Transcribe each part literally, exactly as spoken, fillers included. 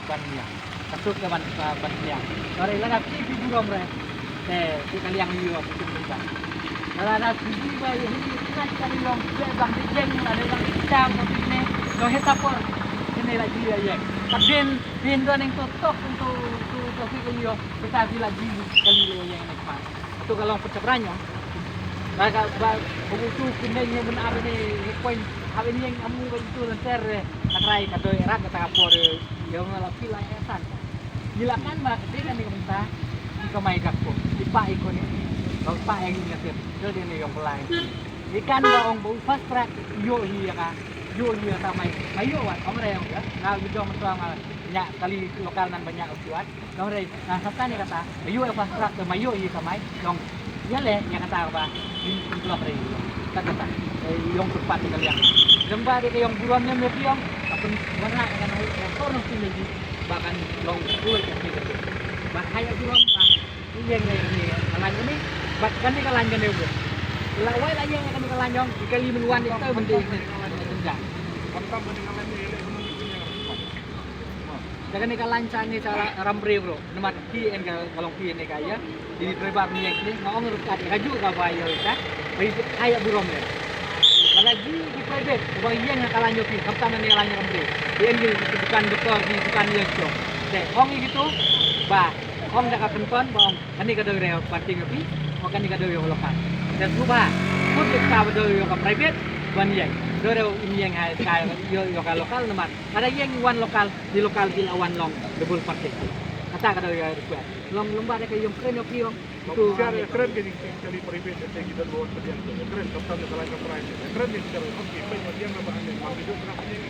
Ban ïa. Ka suk ka ban, ban ïa. Tore lada ki bi burom re. Te ki ka liang ïa ki kum ba. Lada ki bi ba ïa hi ki ngai ka liang be bang di jeng lada bang di jam ko ne. Lo he tapor. Kene la ji ïa. Ka bin bin don eng to tok to to to ki ka liang. Kita bi la ji ka liang ïa ne pa. Atu ka long pecah beranyong. Ba ka ba buku tu kene ïa ben ave ne point ave ne yang amu ba itu lenter. Ka trai ka doi rat kata ka por. Ïa nga la pila ïa san. Ngi la kan ba ka dei ka ni ka bynta. Ngi ka mai ka ko. Ngi pa iko ni. Ba pa ïa ngi ngatip. Dei dei ni yong pelai. Ngi kan ba ong ba u fast track. Ïoh hi ïa ka. Ïoh hi ïa ka mai. Mai ïoh wat ong re ong ïa. Nga ïoh jong mentua nga. Nya kali lokal nan ba nya u siwat. Long re. Nga sap ka ni kata. Ïoh ïa fast track. Mai ïoh hi ka mai. Long. Ïa le, ïa kata ba, in, in block re. Kata kata. Eh, yong tu pat ka liang. Lem ba de ka yong burom ne me yong. Apun warna ka na, eh, kor nong sini di. Ba kan long buat ka sini. Ba hai burom ba. Ïeng re ni, ka lain ni. Ba kan ni ka lain kan ni. La wai la ïeng kan ni ka lain yong. Di kali men wan di tu men di. Kata kata ni ka lain ni, le kan ni. Daga ni ka lain sa ni sa ram briew bro. Namar ki en ka long ki en ka ïa. Ini driver ni ni nga ong rukat ka ju ka ba ïa ka. Bai aya burom le. Lagi di private ba ïa nga ka lain ïa ki. Khamtam ni ka lain ïa ram briew. Di en ki bukan doktor, di bukan ïa cho. Te ong gitu ba ong da ka penton ba ong kani ka doi reo parking ïa ki. Ong kani ka doi ïa lokal. Te suba. Kut ka ba doi ïa ka private ban ïa. Doi reo in ïa hai ka ïa ka lokal namar. Ada ïeng wan lokal, di lokal di lawan long, double parking. Kata ka doi request. Long long ba da ka yong kren yong ki yong. Itu siar ya kren ke jing kali peribet ya tegi dan bawa pediang tu. Ya kren kapal ya kalai kapal ya. Ya kren ya siar ya ki pen ya diang ba ane mang hidup na pediang.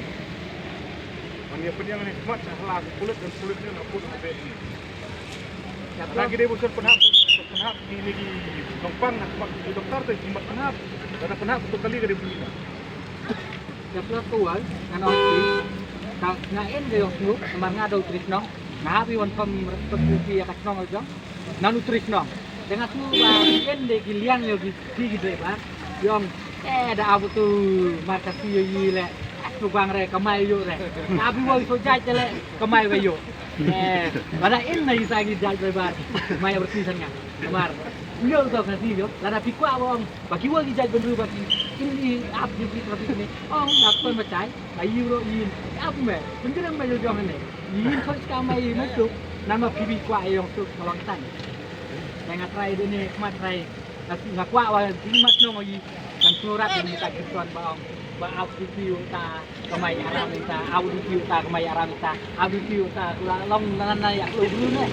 Mang ya pediang ni mat sahla kulit dan kulit ni laput abe ni. Lagi dia busur penhap, penhap di ni di Nongpang nak mak di doktor tu jimat penhap. Ada penhap tu kali ke dia bunyi. Dep la tuan, ngan ong ti, ta nga en de yong snu, namar nga do tris nong, nga hap i wan pam respect ti ya ka snong al jong, nanu tris nong. Dengan snu ba en de ki liang yo ki ti ki driver, yong, eh da abu tu, mar ka ti yo yi le, snu bang re, kamai yo re. Abi wai so jai le, kamai wai yo. Eh, lada in na isa ki jai driver, mai berti sanga, kamar. Yo do ka ti yo, lada pi kwa wong, Ba ki wa ki jait bynriew ba ki in i ap ki ki traffic ne. Ong ap pyn ba chai. Ai ro in ap me. Pynjrem ba jong ne. In khoi ska mai me tuk. Nan ma phi bi kwah yong tuk ka long tan. Nga trai de ne ma trai. Nga kwah wa ki ma snong i. Kan surat ni ta ki tuan ba ong. Ba ap ki ki ta. Kamai aram ita, au di tiu ta kamai aram ita, au di tiu ta la long nan na ya lu lu ne.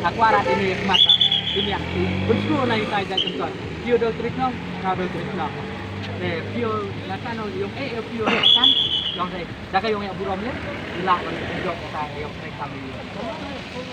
Aku arat ini mata. Ini yang tu. Bersku na ita ja contoh. Tiu do trik nong, kau do trik nong. Eh, tiu na kan yong eh tiu kan yong dei. Dah ka yong ya burom ya. Ila ban jok kata yong trik kami.